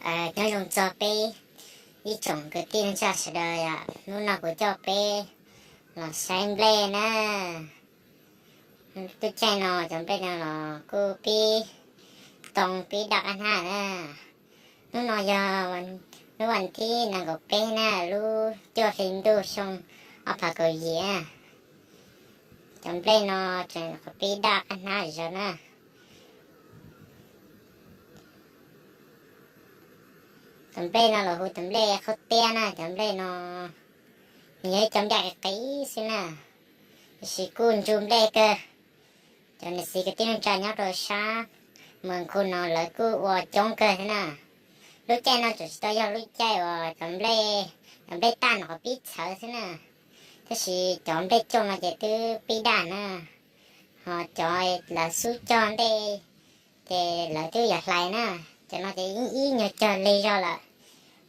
Nyob zoo txog peb ib tsoom kwv tij neej tsa sawv daws, hnub no kuv coj peb los saib nplej na. Lub caij no cov nplej no los kuj pib too pib daj qab hnab na. Hnub no yog lub vas thib nees nkaum peb na, lub cuaj hli ntuj xyoo ob phav kaum yim. Cov nplej no tseem pib daj qab hnab zog na. Cov nplej no los hu cov nplej qhaub tiab na. Cov nplej no nws yog ib cov nplej qis qis xwb na, tiam sis kuj ntsu nplej kawg. Cov niam txiv kwv tij neej tsa nyob rau sab Mes Khu no lawv kuj ua coob kawg thiab na. Lub caij no tseem tsis tau yog lub caij uas cov nplej, cov nplej taj no qhov pib txhawv xwb na, tab sis cov nplej coj no ces twb pib daj na. Ho cov lawv xub cog ntej ces lawv twb yuav hlais na. Cov no ces ib nyuag cog lig zog lawm,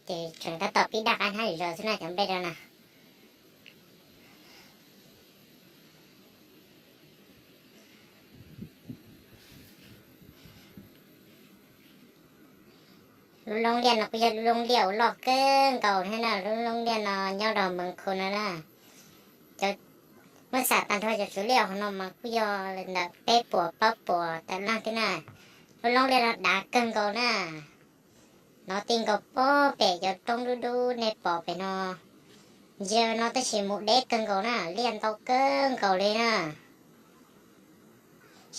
ces tseem tab tom pib daj qab hnab zog xwb na cov nplej no na. Lub loob liaj no kuj yog lub loob liaj uas loj kawg nkaus thiab na. Lub loob liaj no nyob rau Mes Khu no na. Cov, muab xam tag nrho cov tsuv liaj hauv no mas kuj yog ntawm peb puas plaub puas tawm leej thiab na. Lub loob liaj no dav kawg nkaus na. Nov ti nkaus pob pem cov roob dub dub nej pom pem no. Ntsia no tab sis mus deb kawg nkaus na, liaj ntau kawg nkaus li na.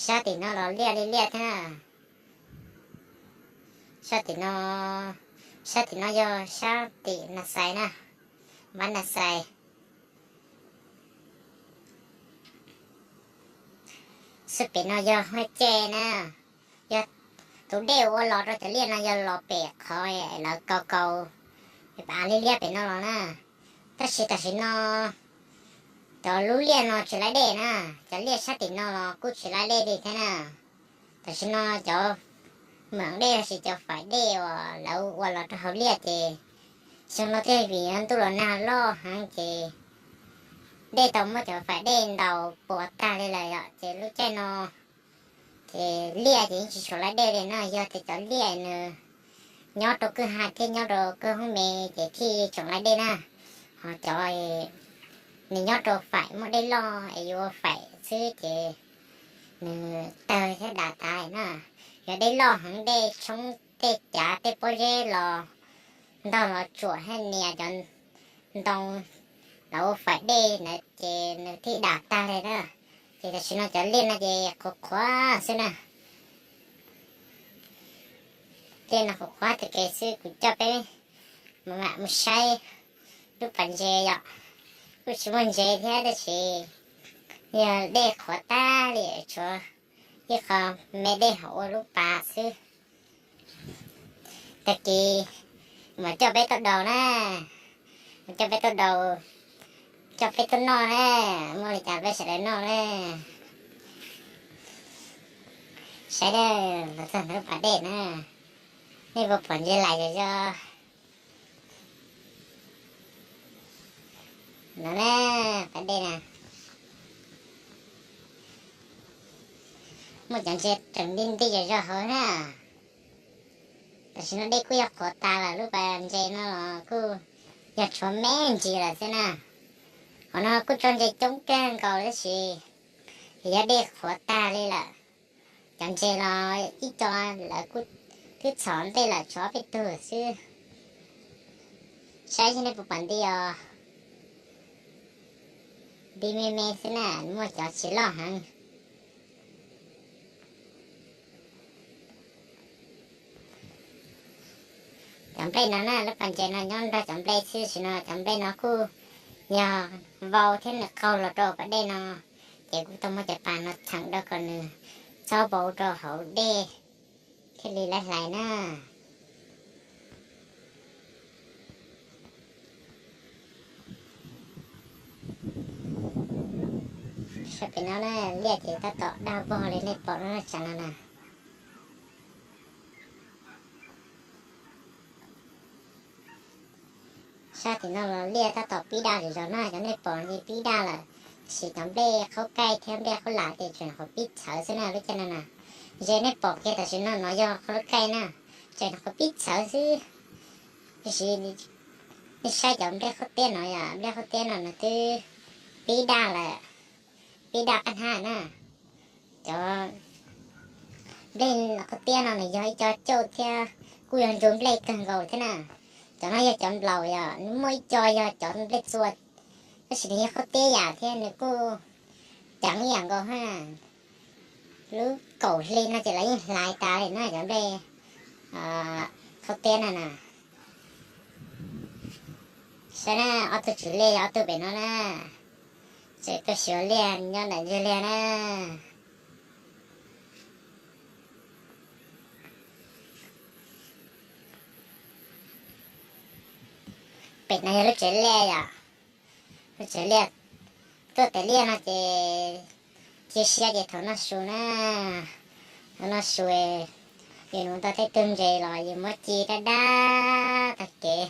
Sab tim no los liaj li liaj thiab na. Sab tim no, sab tim no yog sab tim Nas Xais na, vaj Nas Xais. Xub pem no yog Huaj Ceg na, yog tus dej ua los rau cov liaj no yog los pem qhov lawv kaus kaus, pem av liab liab pem no los na. Tab sis tam sim no cov lub liaj no tsis laib dej na, cov liaj sab tim no los kuj tsis laib dej li thiab na. Tam sim no cov meem dej los sis cov faim dej uas lawv ua los rau hauv liaj ces xyoo no thiaj vim ntuj los nag loj heev ces dej tau muab cov faim dej ntaus puas tag li lawm yom, ces lub caij no ces liaj ces yeej tsis tshua laib dej li na. Yog tias cov liaj nws nyob rau kwj ha thiab nyob rau kwj hoob me ces thiaj tseem laib dej na. Ho cov nws nyob rau faim muaj dej loj es yuav ua faim xwb ces nws tawg thiab dav tas na. Yog dej loj heev, dej tshoob tej cav tej pob zeb los ntog los tsuam thiab nias cov ntoo lawv ua faim dej ntawd ces nws thiaj dam tag li na. Ces tam sim no cov liaj no ces qhuav qhuav xwb na. Liaj no qhuav qhuav tag kev xwb, kuv coj peb mam mam mus saib lub pas ntses yom. Kuj tsis muaj ntses thiab tab sis yog dej qhuav tag li, tshuav ib qho me dej hauv ua lub pas xwb. Tag kis mam coj peb tuaj daus na, mam coj peb tuaj daus, coj peb tuaj noj na, muaj li cas peb sawv daws noj na. Saib na, los txog ntawm lub pas dej na, nej puas pom ntses lais zog zog no na, pas dej na. Muaj cov ntses tseem nti nti zog zog hauv na. Tam sim no dej kuj yog qhuav tas lawm, lub pas ntses no los kuj yog tshuav me ntsis lawm xwb na. Qhov no kuj tso ntses coob kawg nkaus tab sis yog dej qhuav tag li lawm. Cov ntses los ib co lawv kuj twb txhom ntej lawm, tshuav ob peb tug xwb. Saib seb nej puas pom nti os. Nti me me xwb na, muaj cov tsis loj heev. Cov nplej no na, lub pas ntses no nyob nrog cov nplej xwb, tam sim no cov nplej no kuj yog vau thiab nws qaug los rau pas dej no, ces kuj tau muab cov pas no theem rau kom nws txhob vau rau hauv dej thiaj li laib hlais na. Sab pem no na, liaj ces tab tom daj vog li nej pom no na, tsam no na. Sab tim no los liaj tab tom pib daj zom zaws na, cov nej pom ces pib daj lawm, tab sis cov nplej qhaub kaij thiab nplej qhaub lam ces tseem qhuav pib txhawv xwb na lub caij no na. Ze nej pom kiag tam sim no no yog qhov lub kaij na, Tseem no qhov pib txhawv xwb, tiam sis nej saib cov nplej qhaub tiab no yom, nplej qhaub tiab no nws twb pib daj lawm, pib daj qab hnab na. Cov nplej qhaub tiab no nws yog ib co cauj thiab kuj yog ntsuag nplej kawg nkaus thiab na. Cov no yog cov nplaum yom, nws muaj ib co yog cov nplej txua, tab sis nws yog qhaub tiab yam thiab nws kuj ceev ib yam nkaus ha. Lub kaum hli no ces lawv yeej hlais tas li na cov nplej qhaub tiab no na. Saib na, ob tug tswv liaj yog ob tug pem no na. Tseem tuaj xyuas liaj nyob ntawm ntug liaj na. Pem no yog lub tsev liaj yom. Lub tsev liaj, tuaj tes liaj no ces cia siab ces thaum noj su na. Thaum noj su, yus nuv tau tej tug ntses los yus muab ci dab dab tag kev,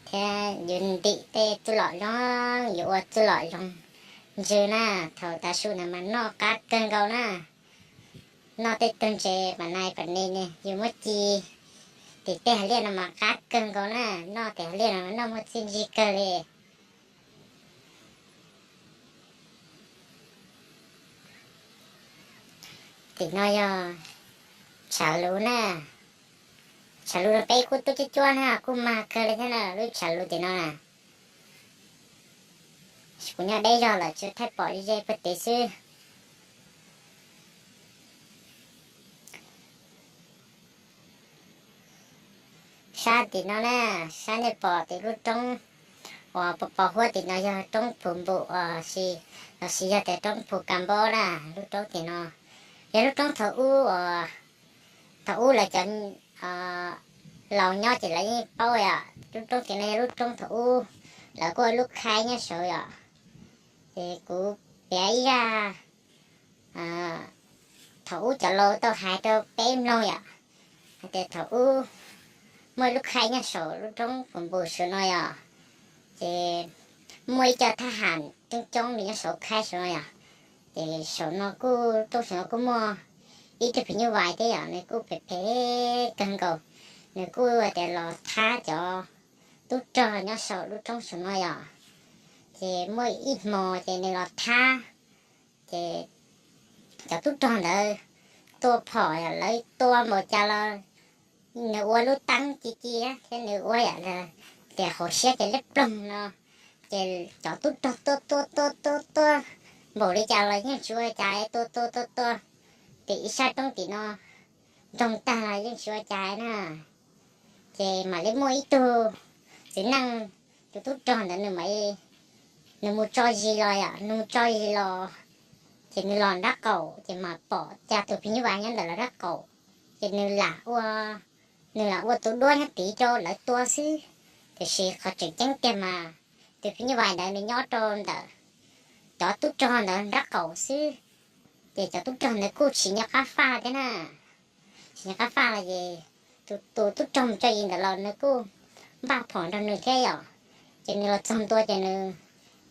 thiab yus ntim tej txuj lom zoo, yus ua txuj lom zoo ntsw na. Thaum tav su ntawd mas noj qab kawg nkaus na. Noj tej tug ntses pam nai pam ni ne yus muab ci tim tej hav liaj no mas qab kawg nkaus na. Noj tim hav liaj no noj muaj txiaj ntsig kawg li. Tim no yog tshav luv na. Tshav luv no peb kuj tuaj cuab cuab na kuj mag kawg li thiab na lub tshav luv tim no na. Kuv nyob deb zog lawm tsuas thaij pom ze ze puag tid xwb. Sab tim no na, sab nej pom tim lub roob uas pos pos huab tim no yog roob Phu Npum uas si, los sis yog tias roob Phu Ka Npob na. Lub roob tim no yog lub roob thaum ub uas thaum ub lawv cov laus nyob ces lawv yeej paub yom. Lub roob tim no yog lub roob thaum ub lawv kuj ua lub khaib nyob saud yom. Ces kuv piav ib zaj thaum ub cov laus tau hais rau peb mloog yom, hais tias thaum ub muaj ib lub khaib nyob saum lub roob Phu Npum saum no yom. Ces muaj ib co thab ham coob coob li nyob saum khaib saum no yom. Ces saum no kuj, roob saum no kuj muaj ib tug phim nyuj vais thiab yom, nws kuj phem phem kawg nkaus. Nws kuj tias los thab cov tub rog nyob saum lub roob saum no yom. Ces muaj ib hmo ces nws los thab, ces cov tub rog ntawd tua phom yom, lawv tua npaum cas los nws ua lub teeb ci ci thiab nws ua yam tias hauv siab ces liab ploog no. Ces cov tub rog tua tua tua tua tua npaum li cas los yeej tsis ua cas, tua tua tua tua tim ib sab roob tim no nroog tag los yeej tsis ua cas na. Ces mam li muaj ib tug txiv neej, tus tub rog ntawd nws mam, nws mus tso zis los yom, nws mus tso zis los, ces nws los nrab qaum ces mam pom cas tus phim nyuj vais nyob ntawm lawv nrab qaum. Ces nws lam ua, nws lam ua tus duab nyob tid rau lawv tua xwb. Tiam sis qhov tseem ceeb tiag mas tus phim nyuj vais ntawd nws nyob rau ntawm cov tub rog ntawd nrab qaum xwb. Ces cov tub rog ntawd kuj tsis nco qab faj thiab na. Tsis nco qab faj los ces tus, tus tub rog mus tso zis ntawd los nws kuj npaj phom nrog nws thiab yom. Ces nws los txog ntua ces nws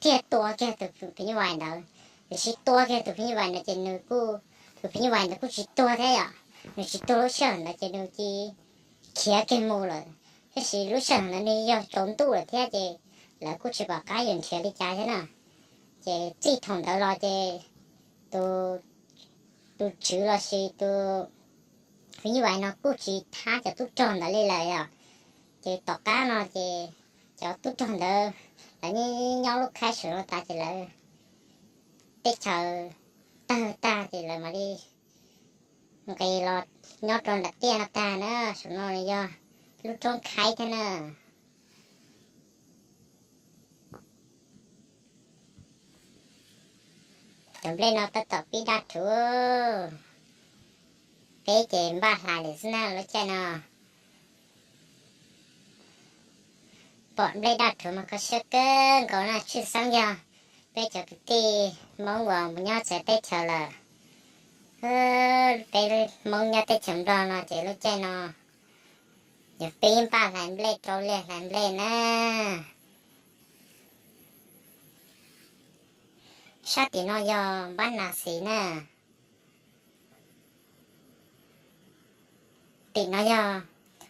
thiaj tua kiag tus phim nyuj vais ntawd. Tiam sis tua kiag tus phim nyuj vais ntawd ces nws kuj, tus phim nyuj vais ntawd kuj tsis tuag thiab yom. Nws tsis tuag lub sij hawm ntawd ces nws cia li khiav kiag mus lawm. Tiam sis lub sij hawm ntawd nws yog tsaus ntuj lawm thiab ces lawv kuj tsis pom qab yuav nrhiav li cas thiab na. Ces txij thaum ntawd los ces tus, tus tswv los sis tus phim nyuj vais no kuj tsis thab cov tub rog ntawd li lawm yom. Ces tom qab no ces cov tub rog ntawd lawv nyob lub khaib saum no tas ces lawv teb chaws tawg tag ces lawv mam li nqis los nyob rau nram tiaj no tag na. Saum no yog lub roob khaib thiab na. Cov nplej no tab tom pib daj rhuv, peb ces npaj hlais lawm xwb na lub caij no. Pom nplej daj rhuv mas kho siab kawg nkaus na, tshwj xeeb yog peb cov kwv tij Hmoob uas mus nyob txawv teb chaws lawm. Peb Hmoob nyob teb chaws Nplog no ces lub caij no yog pib npaj hlais nplej, rau liaj hlais nplej na. Sab tim no yog npab nas xis na. Tim no yog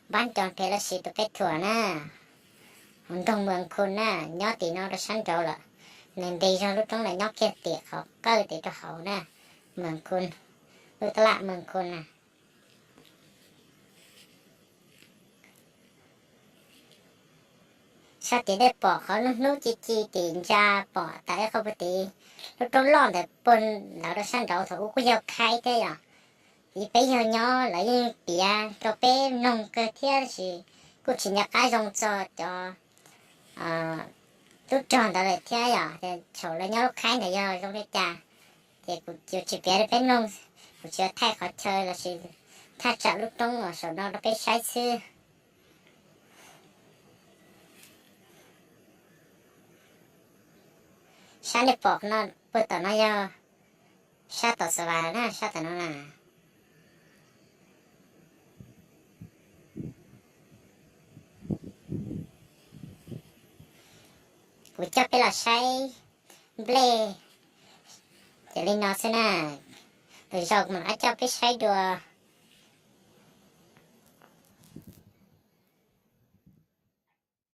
npab nco pem lossis tus peb thuam na, hauv nroog Mas Khun na, nyob tim no rau sab nraud lawm. Nws nti zog lub roob lawm nyob kiag tim qhov qawj tim rau hauv na, Mas Khun, lub tab laj Mas Khun na. Sab tim dej pom qhov lub hnub ci ci tim ntsa pom tas ib qho puag tid, lub roob loj ntawd puag ntawd rau sab nraud thaum ub kuj yog khaib thiab yom. Vim peb yog nyob lawv yeej piav rau peb mloog kawg thiab tab sis kuj tsis nco qab zoo txog cov tub rog ntawd lawm thiab yom, ces thaum lawv nyob lub khaib ntawd yog zoo li cas ces kuv yuav tsis piav rau peb mloog, kuv tsuas thaij qhov chaw lossis thaj tsam lub roob uas saum no rau peb saib xwb. Sab nej pom no puag tom no yog sab tom Xa Vas na, sab tom no na. Kuv coj peb los saib nplej ces li no xwb na. Lwm zaus kuv mam rov qab coj peb saib dua.